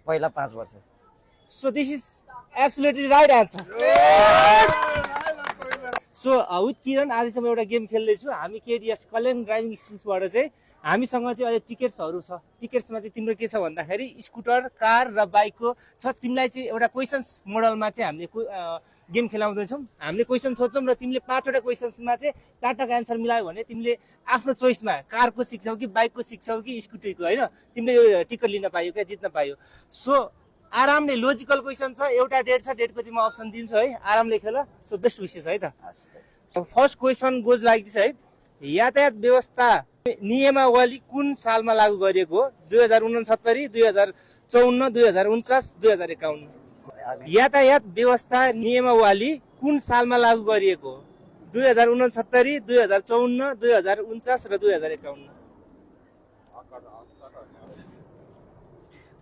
पहिला 5 वर्ष। So this is absolutely right answer. So with किरण आजसम्म एउटा गेम खेल्दैछु हामी केडिएस कल्याण ड्राइभिङ स्कुलबाट चाहिँ हामीसँग चाहिँ अहिले टिकट्सहरू छ। टिकट्समा चाहिँ तिम्रो के छ भन्दाखेरि स्कुटर, कार र बाइकको छ। तिमीलाई चाहिँ एउटा क्वेसन्स मोडलमा चाहिँ हामीले गेम खेलाउँदैछौँ। हामीले क्वेसन सोध्छौँ र तिमीले 5वटा क्वेसन्समा चाहिँ 4टाको एन्सर मिलायो भने तिमीले आफ्नो चोइसमा कारको सिक्छौ कि बाइकको सिक्छौ कि स्कुटरको, होइन, तिमीले यो टिकट लिन पायो क्या, जित्न पायो। सो आरामले लोजिकल क्वेसन छ, एउटा डेट छ, डेटको चाहिँ म अप्सन दिन्छु है, आरामले खेल। सो बेस्ट विशेष है त। So first question goes like this है, यातायात व्यवस्था नियमावली कुन सालमा लागू गरिएको हो? 2069, 2054, 2049, 2051। यातायात व्यवस्था नियमावली कुन सालमा लागू गरिएको हो? 2069, 2054, 2049 र 2051।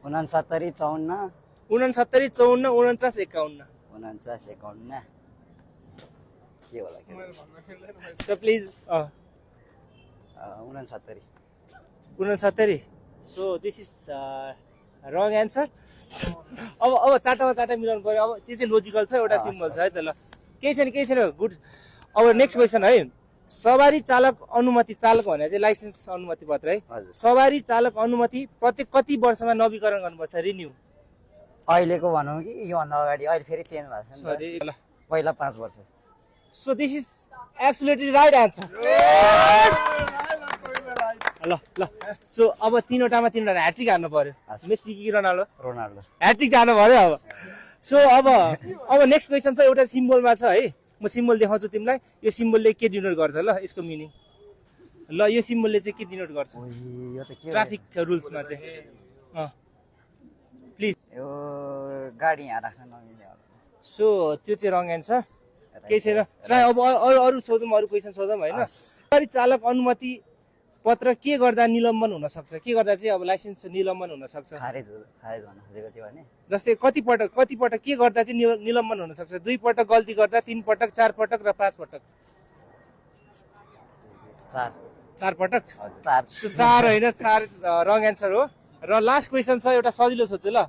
69, 54, 69, 54, 49, 51। 49, 51 के होला के? So please 69। 69। So this is wrong answer. अब चारटामा चारटा मिलाउनु पर्यो। अब त्यो चाहिँ लोजिकल छ, एउटा सिम्बल छ है त। ल केही छैन गुड। अब नेक्स्ट क्वेसन है, सवारी चालक अनुमति, चालक भने चाहिँ लाइसेन्स अनुमति पत्र है। सवारी चालक अनुमति प्रत्येक कति वर्षमा नवीकरण गर्नुपर्छ, रिन्यू? अहिलेको भनौँ कि योभन्दा अगाडि? अहिले फेरि चेन्ज भएको छ नि। सरी, ल पहिला 5 वर्ष। So this is absolutely right answer. ल ल सो अब 3वटामा 3वटा ह्याट्रिक हान्नु पर्यो। मेसी कि रोनाल्डो? रोनाल्डो। ह्याट्रिक जानु पर्यो अब। सो अब नेक्स्ट क्वेसन छ, एउटा सिम्बलमा छ है, म सिम्बल देखाउँछु तिमीलाई। यो सिम्बलले के डिनोट गर्छ ल, यसको मिनिङ ल, यो सिम्बलले चाहिँ के डिनोट गर्छ यो त के ट्राफिक रुल्समा चाहिँ? प्लिज। यो गाडी यहाँ राख्न नमिल्ने होला। सो त्यो चाहिँ रङ एन्सर। केही छैन, ट्राई। अब अरू सोधौँ, अरू क्वेसन सोधौँ होइन। सवारी चालक अनुमति पत्र के गर्दा निलम्बन हुन सक्छ? के गर्दा चाहिँ अब लाइसेन्स निलम्बन हुन सक्छ? खारेज भन्न खोजेको थियो भने जस्तै कतिपटक के गर्दा चाहिँ निलम्बन हुन सक्छ? 2 पटक गल्ती गर्दा, 3 पटक, 4 पटक र 5 पटक? 4 पटक। 4 होइन, 4 रङ एन्सर हो। र लास्ट क्वेसन छ, एउटा सजिलो सोध्छु ल।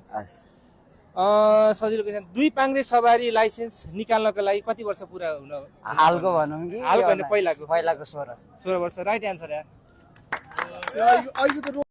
सजिलो क्वेसन, 2 पाङ्ग्रे सवारी लाइसेन्स निकाल्नको लागि कति वर्ष पुरा हुन? हालको भनौँ कि हालको होइन, पहिलाको? पहिलाको 16 वर्ष। राइट एन्सर यार।